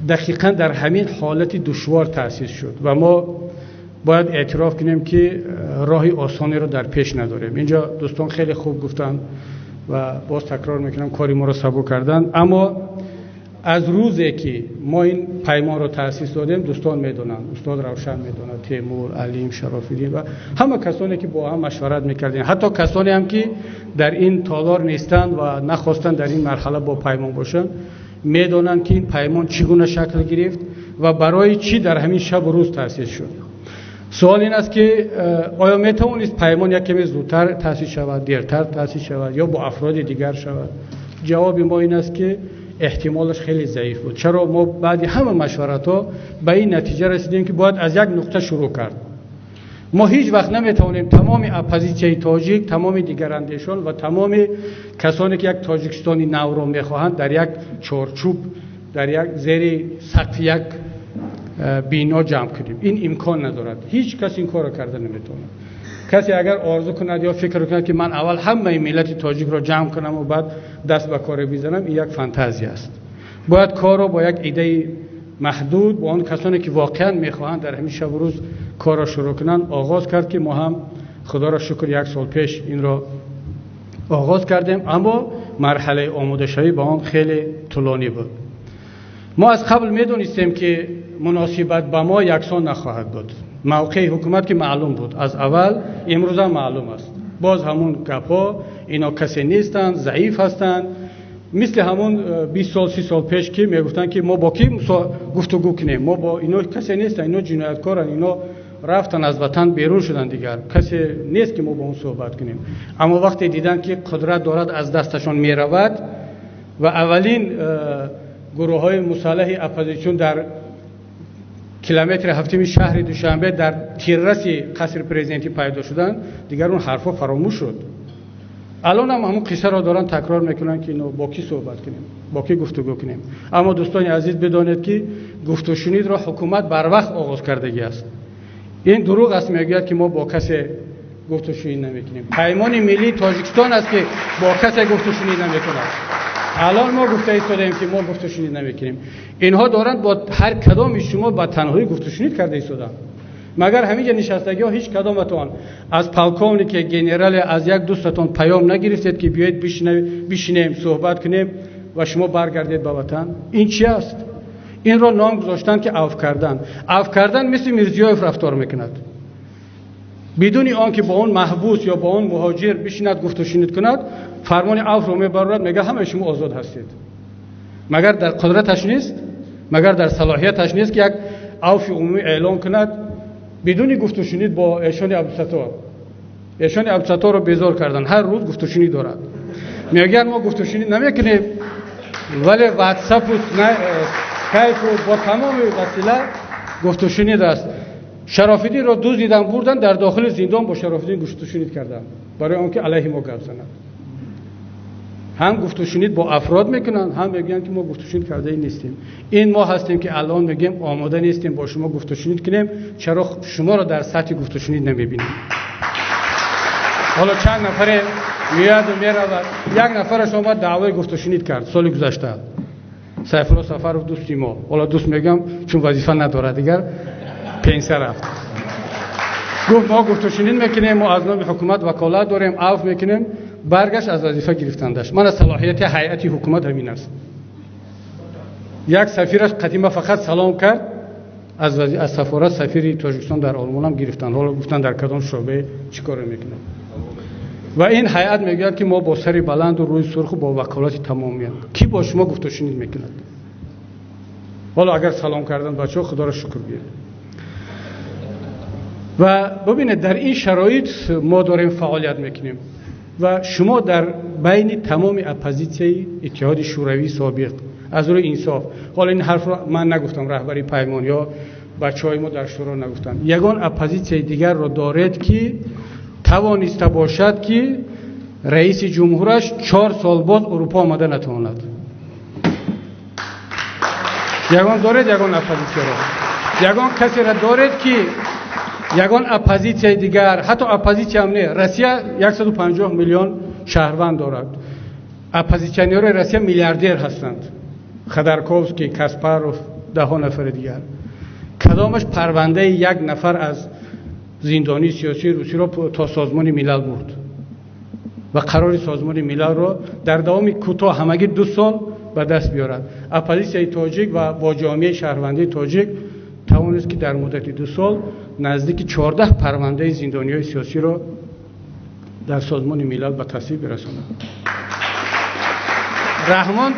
дақиқан дар ҳамин ҳолати душвор таъсис шуд ва мо бояд эътироф кунем, ки роҳи осонеро дар пеш надорем. Инҷо дӯстон хеле хуб гуфтанд ва боз такрор мекунам, кори моро сабук карданд. Аммо аз рӯзе ки мо ин паймонро таъсис додем, дӯстон медонанд, устод Равшан медонад, Темур, Алим, Шарофиддин ва ҳама касоне ки бо ҳам машварат мекардем, ҳатто касоне ҳам ки дар ин толор нестанд ва нахостанд дар ин марҳала бо паймон бошанд, медонанд, ки ин паймон чӣ гуна шакл гирифт ва барои чӣ дар ҳамин шабу рӯз таъсис шуд. Суол ин аст, ки оё метавонист паймон як каме зудтар таъсис шавад, дертар таъсис шавад ё бо афроди дигар шавад? Ҷавоби мо ин аст, ки эҳтимолаш хеле заиф буд. Чаро мо баъди ҳама машваратҳо ба ин натиҷа расидем, ки бояд аз як нуқта шурӯъ кард? Мо ҳеҷ вақт наметавонем тамоми оппозитсияи тоҷик, тамоми дигарандешон ва тамоми касоне ки як Тоҷикистони навро мехоҳанд, дар як чорчӯб, дар як зери сақфи як бино ҷамъ кунем. Ин имкон надорад, ҳеҷ кас ин корро карда наметавонад. Касе агар орзу кунад ё фикр кунад, ки ман аввал ҳамаи миллати тоҷикро ҷамъ кунам ва баъд даст ба коре бизанам, ин як фантазия аст. Бояд корро бо як идаи маҳдуд, бо он касоне ки воқеан мехоҳанд дар ҳамин шабу рӯз корро шурӯъ кунанд, оғоз кард, ки мо ҳам, худоро шукр, як сол пеш инро оғоз кардем, аммо марҳалаи омодашавӣ ба он хеле тӯлонӣ буд. Мо аз қабл медонистем, ки муносибат ба мо яксон нахоҳад буд. Мавқеи ҳукумат ки маълум буд аз аввал, имрӯзам маълум аст. Боз ҳамун гапҳо: ино касе нестанд, заиф ҳастанд, мисли ҳамун 20 сол, 30 сол пеш, ки мегуфтанд, ки мо бо кӣ гуфтугӯ кунем, мо бо ино касе нестанд, ино ҷинояткоранд, ино рафтан, аз ватан берун шуданд, дигар касе нест, ки мо бо он суҳбат кунем. Аммо вақте диданд, ки қудрат дорад аз дасташон меравад ва аввалин гурӯҳҳои мусаллаҳи оппозитсион дар километри ҳафтими шаҳри Душанбе, дар тирраси қасри президентӣ пайдо шуданд, дигар он ҳарфҳо фаромӯш шуд. Алон ҳам ҳамун қиссаро доранд такрор мекунанд, ки ино бо кӣ суҳбат кунем, бо кӣ гуфтугӯ кунем. Аммо, дӯстони азиз, бидонед, ки гуфтушунидро ҳукумат барвақт оғоз кардагӣ аст. Ин дурӯғ аст, мегӯяд, ки мо бо касе гуфтушунид намекунем. Паймони миллии Тоҷикистон аст, ки бо касе гуфтушунид намекунад. Алон мо гуфта истодаем, ки мо гуфтушунид намекунем. Инҳо доранд бо ҳар кадоми шумо ба танҳоӣ гуфтушунид карда истоданд. Магар ҳамин ҷа нишастагиҳо ҳеҷ кадоматон аз полковнике, генерале, аз як дӯстатон паём нагирифтед, ки биёед бишинем, суҳбат кунем ва шумо баргардед ба ватан? Ин чи аст? Инро ном гузоштанд, ки авф кардан. Авф кардан мисли Мирзиёев рафтор мекунад: бидуни он ки бо он маҳбус ё бо он муҳоҷир бишинад, гуфтушунид кунад, фармони авфро мебарорад, мега: ҳамаи шумо озод ҳастед. Магар дар қудраташ нест, магар дар салоҳияташ нест, ки як авфи умумӣ эълон кунад бидуни гуфтушунид бо Эшони Абдусаттор? Эшони Абдусатторро безор кардан, ҳар рӯз гуфтушунид дорад. Мегӯянд: мо гуфтушунид намекунем, вале ватсапу скайпу бо тамоми васила гуфтушунид аст. Шарофиддинро дуздидан бурдан, дар дохили зиндон бо Шарофиддин гуфтушунид карданд, барои он ки алайҳи мо гап занад. Ҳам гуфтушунид бо афрод мекунанд, ҳам мегӯянд, ки мо гуфтушунид кардаи нестем. Ин мо ҳастем, ки алон мегӯем: омода нестем бо шумо гуфтушунид кунем. Чаро шуморо дар сатҳи гуфтушунид намебинем? Ҳоло чанд нафаре меяду меравад. Як нафараш омад, даъвои гуфтушунид кард соли гузашта, Сайфулло Сафаров, дӯсти мо. Ҳоло дӯст мегӯям, чун вазифа надорад, дигар пенсия рафт. Гуфт: мо гуфтушунид мекунем, мо аз номи ҳукумат ваколат дорем, авф мекунем. Баргашт, аз вазифа гирифтандаш. Мана салоҳияти ҳайати ҳукумат ҳамин аст. Як сафираш қадима фақат салом кард, аз сафорат сафири Тоҷикистон дар Олмонам гирифтанд. Ҳоло гуфтанд, дар кадом шӯъбе чӣ коро мекунад. Ва ин ҳайат мегӯяд, ки мо бо сари баланду рӯи сурху бо ваколати тамом меям. Кӣ бо шумо гуфтушунид мекунад? Ҳоло агар салом кардан, бачаҳо, худоро шукр гӯед. Ва бубинед, дар ин шароит мо дорем фаъолият мекунем ва шумо дар байни тамоми оппозитсияи Иттиҳоди Шӯравии собиқ, аз рӯи инсоф, ҳоло ин ҳарфро ман нагуфтам, раҳбари паймон ё бачаҳои мо дар шӯро нагуфтанд. Ягон оппозитсияи дигарро доред, ки тавониста бошад, ки раиси ҷумҳураш 4 сол боз Урупо омада натавонад? Ягон доред ягон оппозитсияро? Ягон касеро доред, ки ягон оппозитсияи дигар, ҳатто оппозитсияам не, Россия 150 миллион шаҳрванд дорад, оппозитсионерҳои Россия миллиардер ҳастанд, Ходорковский, Каспаров, даҳҳо нафари дигар, кадомаш парвандаи як нафар аз зиндонии сиёсии русиро то Созмони Милал бурд ва қарори Созмони Милалро дар давоми кӯтоҳ, ҳамагӣ 2 сол, ба даст биёрад? Оппозитсияи тоҷик ва бо ҷомеаи шаҳрвандии тоҷик тавонист, ки дар муддати 2 сол наздики 14 парвандаи зиндониҳои сиёсиро дар Созмони Милал ба тасвиб бирасонад. Раҳмон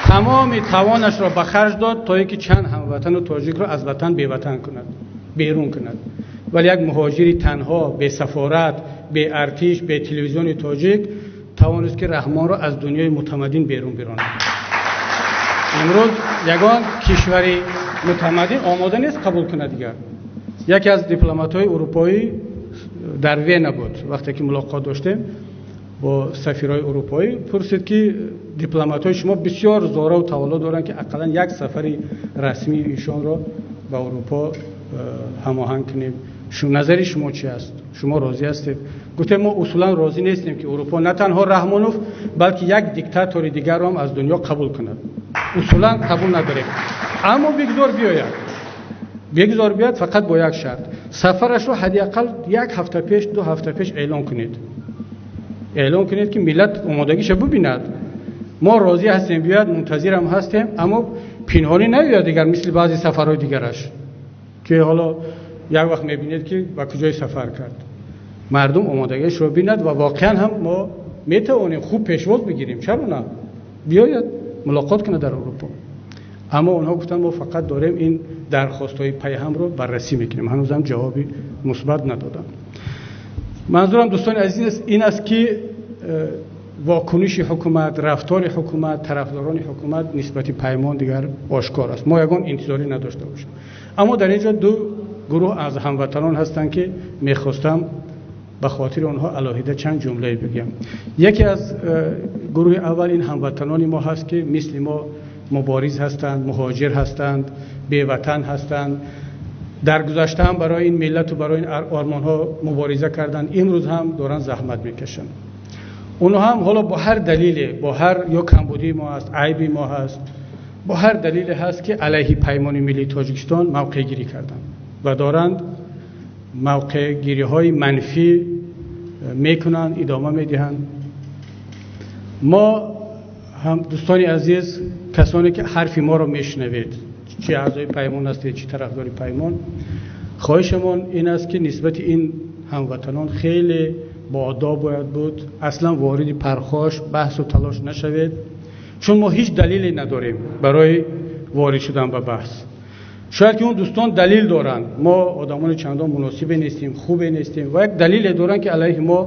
тамоми тавонашро ба харҷ дод, то ин ки чанд ҳамватану тоҷикро аз ватан беватан кунад, берун кунад, вале як муҳоҷири танҳо, бесафорат, беартиш, бе телевизиони тоҷик тавонист, ки Раҳмонро аз дунёи мутамаддин берун биронад. Имрӯз ягон кишвари мутамаддин омода нест қабул кунад дигар. Яке аз дипломатҳои урупоӣ дар Вена буд, вақте ки мулоқот доштем бо сафирҳои урупоӣ, пурсид, ки дипломатҳои шумо бисёр зораву тавалло доранд, ки ақаллан як сафари расмии ишонро ба Урупо ҳамоҳанг кунем, назари шумо чи аст, шумо розӣ ҳастед? Гуфтем, мо усулан розӣ нестем, ки Урупо на танҳо Раҳмонов, балки як диктатори дигарро ҳам аз дунё қабул кунад. Усулан қабул надорем, аммо бигзор биёяд, бигзор биёяд, фақат бо як шарт: сафарашро ҳадди ақал як ҳафта пеш, 2 ҳафта пеш эълон кунед, эълон кунед, ки миллат омодагиша бубинад. Мо розӣ ҳастем биёяд, мунтазирам ҳастем, аммо пинҳонӣ наёяд дигар, мисли баъзе сафарҳои дигараш, ки ҳоло як вақт мебинед, ки ба куҷое сафар кард. Мардум омодагиашро бинад ва воқеан ҳам мо метавонем хуб пешвоз бигирем, чаро на, биёяд, мулоқот кунад дар Аврупо. Аммо онҳо гуфтанд, мо фақат дорем ин дархостҳои пайҳамро баррасӣ мекунем, ҳанӯзам ҷавоби мусбат надоданд. Манзурам, дӯстони азиз, ин аст, ки вокуниши ҳукумат, рафтори ҳукумат, тарафдорони ҳукумат нисбати Паймон дигар ошкор аст, мо ягон интизорӣ надошта бошем. Аммо дар ин ҷо ду гурӯҳ аз ҳамватанон ҳастанд, ки мехостам ба хотири онҳо алоҳида чанд ҷумлае бигӯям. Яке аз гурӯҳи аввал ин ҳамватанони мо ҳаст, ки мисли мо мубориз ҳастанд, муҳоҷир ҳастанд, беватан ҳастанд, дар гузашта ҳам барои ин миллату барои ин ормонҳо мубориза карданд, имрӯз ҳам доранд заҳмат мекашанд. Онҳо ҳам ҳоло бо ҳар далеле, бо ҳар ё камбудии мо аст, айби мо ҳаст, бо ҳар далеле ҳаст, ки алайҳи Паймони миллии Тоҷикистон мавқеъгирӣ карданд ва доранд мавқеъгириҳои манфӣ мекунанд, идома медиҳанд. Мо ҳам, дӯстони азиз, касоне ки ҳарфи моро мешунавед, чи аъзои Паймон ҳастед, чи тарафдори Паймон, хоҳишамон ин аст, ки нисбати ин ҳамватанон хеле боадоб бояд буд, аслан вориди пархош, баҳсу талош нашавед, чун мо ҳеҷ далеле надорем барои ворид шудан ба баҳс. Шояд ки он дӯстон далел доранд, мо одамони чандон муносибе нестем, хубе нестем ва як далеле доранд, ки алайҳи мо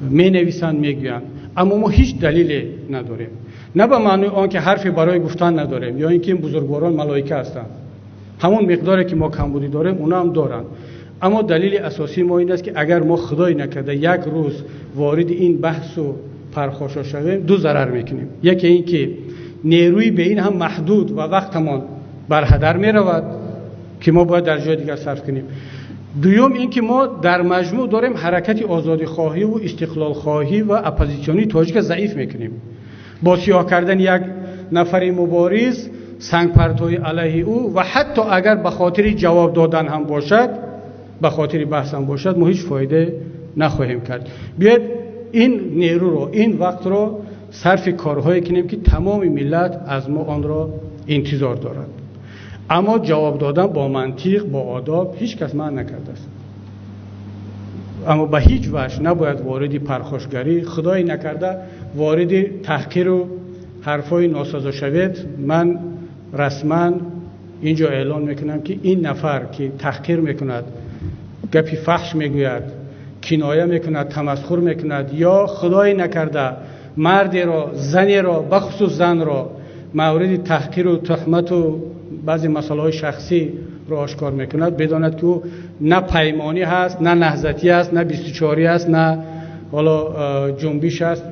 менависанд, мегӯянд, аммо мо ҳеҷ далеле надорем. На ба маънои он ки ҳарфе барои гуфтан надорем ё ин ки ин бузургворон малоика ҳастанд, ҳамон миқдоре ки мо камбудӣ дорем, онҳо ҳам доранд. Аммо далели асосии мо ин аст, ки агар мо худое накарда як рӯз вориди ин баҳсу пархошо шавем, ду зарар мекунем. Яке ин ки нерӯи бе ин ҳам маҳдуд ва вақтамон бар ҳадар меравад, ки мо бояд дар ҷои дигар сарф кунем. Дуюм ин ки мо дар маҷмӯъ дорем ҳаракати озодихоҳиву истиқлолхоҳӣ ва оппозитсионии тоҷика заиф мекунем. Бо сиёҳ кардани як нафари мубориз, сангпартои алайҳи ӯ ва ҳатто агар ба хотири ҷавоб додан ҳам бошад, ба хотири баҳс ҳам бошад, мо ҳеҷ фоида нахоҳем кард. Биёед ин нерӯро, ин вақтро сарфи корҳое кунем, ки тамоми миллат аз мо онро интизор дорад. Аммо ҷавоб додан бо мантиқ, бо одоб ҳеҷ кас манъ накардааст. Аммо ба ҳеҷ ваҷҳ набояд вориди пархошгарӣ, худое накарда вориди таҳқиру ҳарфҳои носазо шавед. Ман расман инҷо эълон мекунам, ки ин нафар ки таҳқир мекунад, гапи фаҳш мегӯяд, киноя мекунад, тамасхур мекунад ё худое накарда мардеро, занеро, бахусус занро мавриди таҳқиру туҳмату баъзе масъалаҳои шахсӣ ошкор мекунад, бидонад ки ӯ на паймонӣ ҳаст, на наҳзатӣ аст, на 24 аст, на ҳоло ҷунбиш аст,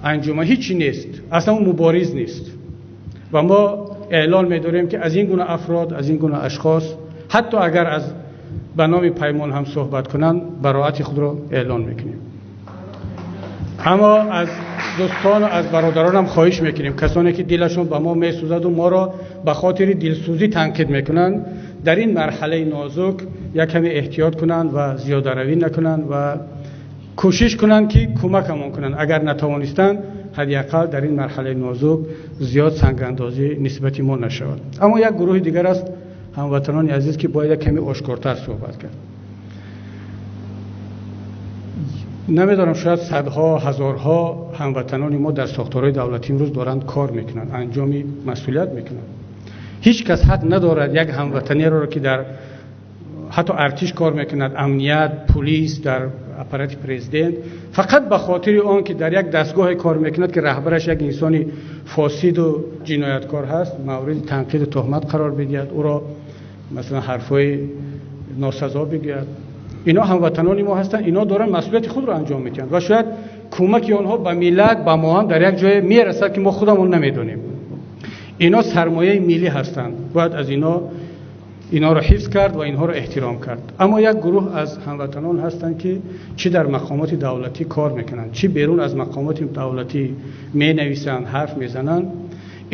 анҷуман, ҳичи нест, асло ӯ мубориз нест. Ва мо эълон медорем, ки аз ин гуна афрод, аз ин гуна ашхос, ҳатто агар аз ба номи паймон ҳам суҳбат кунанд, бароати худро эълон мекунем. Аммо аз дӯстон ва аз бародаронам хоҳиш мекунем, касоне ки дилашон ба мо месӯзад ва моро ба хотири дилсӯзӣ танқид мекунанд, дар ин марҳалаи нозук як каме эҳтиёт кунанд ва зиёдаравӣ накунанд ва кӯшиш кунанд, ки кӯмакамон кунанд. Агар натавонистанд, ҳадди ақал дар ин марҳалаи нозук зиёд сангандозӣ нисбати мо нашавад. Аммо як гурӯҳи дигар аст, ҳамватанони азиз, ки бояд як каме ошкортар суҳбат кард. Намедонам, шояд садҳо, ҳазорҳо ҳамватанони мо дар сохторҳои давлатӣ имрӯз доранд кор мекунанд, анҷоми масъулият мекунанд. Ҳеҷ кас ҳақ надорад як ҳамватанеро, ки дар ҳатто артиш кор мекунад, амният, пулис, дар аппарати президент, фақат ба хотири он ки дар як дастгоҳе кор мекунад, ки раҳбараш як инсони фосиду ҷинояткор ҳаст, мавриди танқиду туҳмат қарор бидиҳад, ӯро масалан ҳарфҳои носазо бигӯяд. Ино ҳамватанони мо ҳастанд, ино доранд масъулияти худро анҷом медиҳанд ва шояд кӯмаки онҳо ба миллат, ба мо ҳам дар як ҷое мерасад, ки мо худамон намедонем. Ино сармояи миллӣ ҳастанд, бояд аз иноро ҳифз кард ва инҳоро эҳтиром кард. Аммо як гурӯҳ аз ҳамватанон ҳастанд, ки чӣ дар мақомоти давлатӣ кор мекунанд, чӣ берун аз мақомоти давлатӣ менависанд, ҳарф мезананд.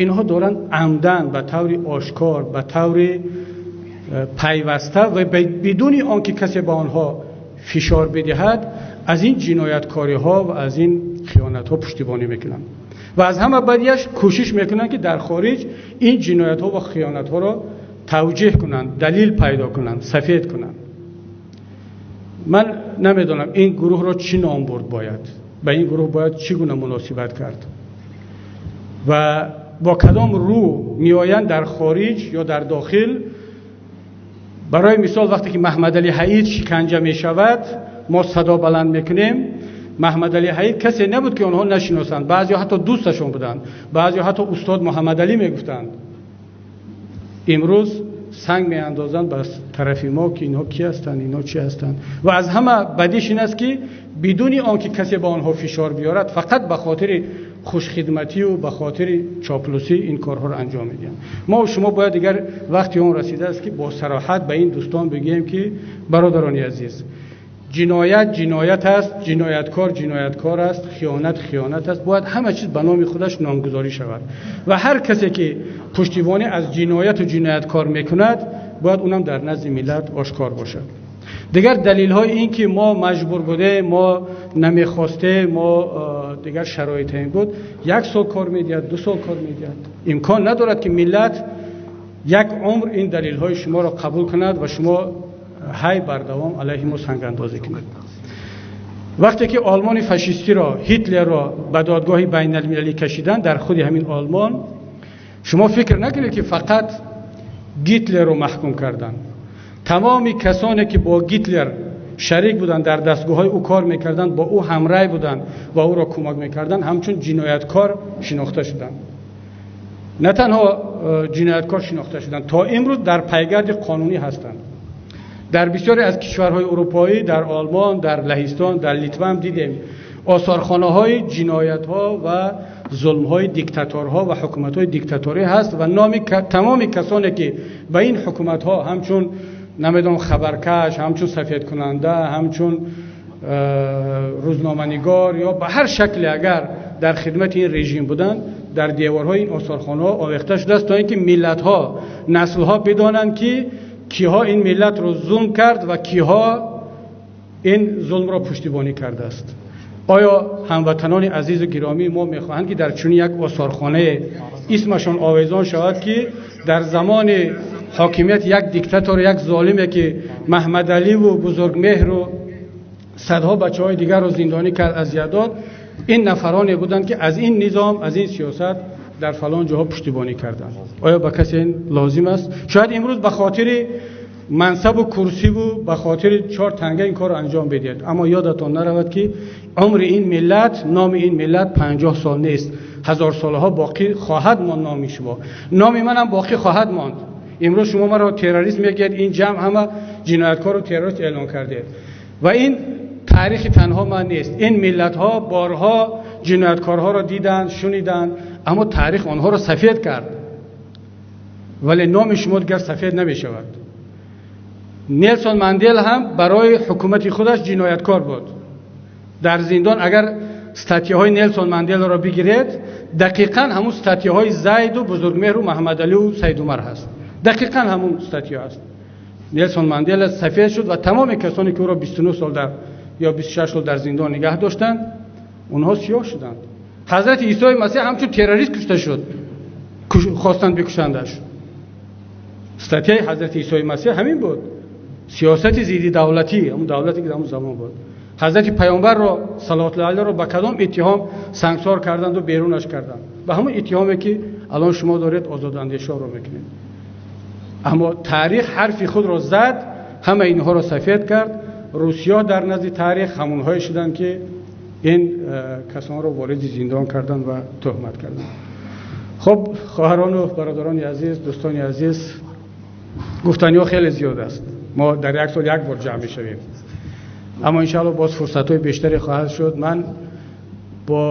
Инҳо доранд амдан ба таври ошкор, ба таври пайваста ва бидуни он ки касе ба онҳо фишор бидиҳад, аз ин ҷинояткориҳо ва аз ин хиёнатҳо пуштибонӣ мекунанд ва аз ҳама бадиаш кӯшиш мекунанд, ки дар хориҷ ин ҷиноятҳо ва хиёнатҳоро тавҷеҳ кунанд, далил пайдо кунанд, сафед кунанд. Ман намедонам ин гурӯҳро чӣ ном бурд бояд, ба ин гурӯҳ бояд чӣ гуна муносибат кард ва бо кадом рӯ меоянд дар хориҷ ё дар дохил. Барои мисол, вақте ки Маҳмадалӣ Ҳаид шиканҷа мешавад, мо садо баланд мекунем. Маҳмадалӣ Ҳаид касе набуд, ки онҳо нашиносанд. Баъзеҳо ҳатто дӯсташон буданд, баъзеҳо ҳатто устод Муҳаммадалӣ мегуфтанд. Имрӯз санг меандозанд ба тарафи мо, ки инҳо ки ҳастанд, инҳо чӣ ҳастанд. Ва аз ҳама бадиш ин аст, ки бидуни он ки касе ба онҳо фишор биёрад, фақат ба хотири хушхидматию ба хотири чоплусӣ ин корҳоро анҷом медиҳанд. Мо шумо бояд дигар вақти он расидааст, ки бо сароҳат ба ин дӯстон бигӯем, ки бародарони азиз, ҷиноят ҷиноят аст, ҷинояткор ҷинояткор аст, хиёнат хиёнат аст. Бояд ҳама чиз ба номи худаш номгузорӣ шавад ва ҳар касе ки пуштибонӣ аз ҷинояту ҷинояткор мекунад, бояд унам дар назди миллат ошкор бошад. Дигар далилҳои ин ки мо маҷбур будем, мо намехостем, мо дигар шароит ин буд, як сол кор медиҳад, 2 сол кор медиҳад. Имкон надорад, ки миллат як умр ин далилҳои шуморо қабул кунад ва шумо ҳай бардавом алайҳи мо сангандозӣ кунед. Вақте ки олмони фашистиро, Ҳитлерро ба додгоҳи байналмилалӣ кашиданд, дар худи ҳамин олмон, шумо фикр накунед, ки фақат Гитлерро маҳкум карданд. Тамоми касоне ки бо Гитлер шарик буданд, дар дастгоҳҳои ӯ кор мекарданд, бо ӯ ҳамрай буданд ва ӯро кӯмак мекарданд, ҳамчун ҷинояткор шинохта шуданд. На танҳо ҷинояткор шинохта шуданд, то имрӯз дар пайгарди қонунӣ ҳастанд. Дар бисёре аз кишварҳои урупоӣ, дар Олмон, дар Лаҳистон, дар Литва ҳам дидем осорхонаҳои ҷиноятҳо ва зулмҳои диктаторҳо ва ҳукуматҳои диктаторӣ ҳаст ва номи тамоми касоне ки ба ин ҳукуматҳо ҳамчун намедонам хабаркаш, ҳамчун сафедкунанда, ҳамчун рӯзноманигор ё ба ҳар шакле агар дар хидмати ин режим буданд, дар деворҳои ин осорхонаҳо овехта шудааст, то инки миллатҳо, наслҳо бидонанд, ки киҳо ин миллатро зулм кард ва киҳо ин зулмро пуштибонӣ кардааст. Оё ҳамватанони азизу гиромии мо мехоҳанд, ки дар чунин як осорхонае исмашон овезон шавад, ки дар замони ҳокимияти як диктатор, як золиме, ки Маҳмадаливу Бузургмеҳру садҳо бачаҳои дигарро зиндонӣ кард, азият дод, ин нафароне буданд, ки аз ин низом, аз ин сиёсат дар фалон ҷоҳо пуштибонӣ карданд? Оё ба касе ин лозим аст? Шояд имрӯз ба хотири мансабу курсиву ба хотири 4 танга ин корро анҷом бидиҳад, аммо ёдатон наравад, ки умри ин миллат, номи ин миллат 50 сол нест, ҳазорсолаҳо боқӣ хоҳад монд. Номи шумо, номи манам боқӣ хоҳад монд. Имрӯз шумо маро террорист мегӯед, ин ҷамъ ҳама ҷинояткору террорист эълон кардед. Ва ин таърихи танҳо ман нест. Ин миллатҳо борҳо ҷинояткорҳоро диданд, шуниданд, аммо таърих онҳоро сафед кард. Вале номи шумо дигар сафед намешавад. Нелсон Мандела ҳам барои ҳукумати худаш ҷинояткор буд. Дар зиндон агар статьяҳои Нелсон Манделаро бигиред, дақиқан ҳамун статьяҳои Зайду Бузургмеҳру Маҳаммадалию Сайдумар ҳаст. Дақиқан ҳамун статья аст. Нелсон Мандела сафед шуд ва тамоми касоне ки ӯро 29 сол дар ё 26 сол дар зиндон нигаҳ доштанд, онҳо сиёҳ шуданд. Ҳазрати Исои Масеҳ ҳамчун террорист кушта шуд, хостанд бикушандаш. Статьяи ҳазрати Исои Масеҳ ҳамин буд: сиёсати зидди давлатӣ, ҳамун давлате ки дар ҳамун замон буд. Ҳазрати Паёмбарро салавотуллоҳи алайҳро ба кадом иттиҳом сангсор карданду берунаш карданд? Ба ҳамон иттиҳоме ки алон шумо доред озодандешоро мекунед. Аммо таърих ҳарфи худро зад, ҳама инҳоро сафед кард. Русиё дар назди таърих ҳамонҳое шуданд, ки ин касонро вориди зиндон карданд ва туҳмат карданд. Хуб, хоҳарону бародарони азиз, дӯстони азиз, гуфтаниҳо хеле зиёд аст. Мо дар як сол як бор ҷамъ мешавем, аммо иншоалло боз фурсатҳои бештаре хоҳад шуд. Ман бо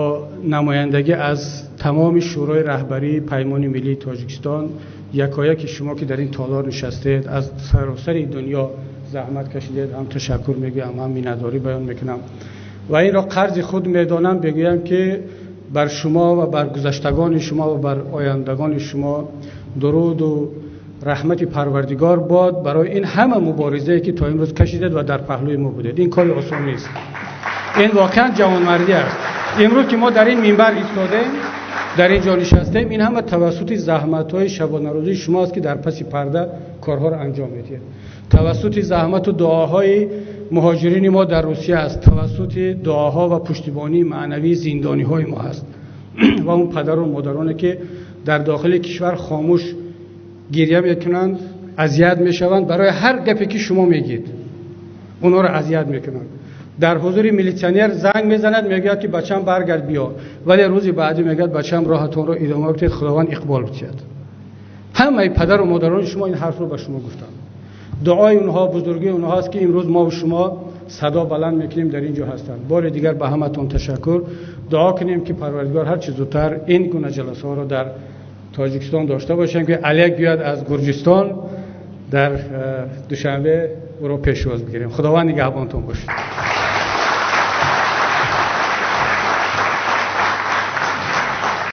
намояндагӣ аз тамоми Шӯрои раҳбарии Паймони миллии Тоҷикистон якояки шумо, ки дар ин толор нишастед, аз саросари дунё заҳмат кашидед, ҳам ташаккур мегӯям, ҳам миннатдорӣ баён мекунам ва инро қарзи худ медонам. Бигӯям, ки бар шумо ва бар гузаштагони шумо ва бар ояндагони шумо дуруду раҳмати Парвардигор бод барои ин ҳама муборизае, ки то имрӯз кашидед ва дар паҳлӯи мо будед. Ин кори осон нест, ин воқеан ҷавонмардӣ аст. Имрӯз ки мо дар ин минбар истодем, дар ин ҷо нишастем, ин ҳама тавассути заҳматҳои шабонарӯзии шумо аст, ки дар паси парда корҳоро анҷом медиҳед, тавассути заҳмату дуоҳои муҳоҷирини мо дар Русия аст, тавассути дуоҳо ва пуштибонии маънавии зиндониҳои мо ҳаст ва он падару модароне, ки дар дохили кишвар хомӯш гиря мекунанд, азият мешаванд. Барои ҳар гапе ки шумо мегӯед, онҳоро азият мекунанд. Дар ҳузури милитсионер занг мезанад, мегӯяд, ки бачам, баргард, биё, вале рӯзи баъдӣ мегӯяд: «Бачам, роҳатонро идома бидиҳед, Худованд иқбол бидиҳад». Ҳамаи падару модарони шумо ин ҳарфро ба шумо гуфтанд. Дуои онҳо, бузургии онҳоаст, ки имрӯз мо шумо садо баланд мекунем, дар ин ҷо ҳастанд. Бори дигар ба ҳаматон ташаккур. Дуо кунем, ки Парвардигор ҳарчи зудтар ин гуна ҷаласаҳоро дар Тоҷикистон дошта бошем, ки Олег биёяд аз Гурҷистон, дар Душанбе ӯро пешвоз бигирем. Худованд нигаҳбонтон бошад.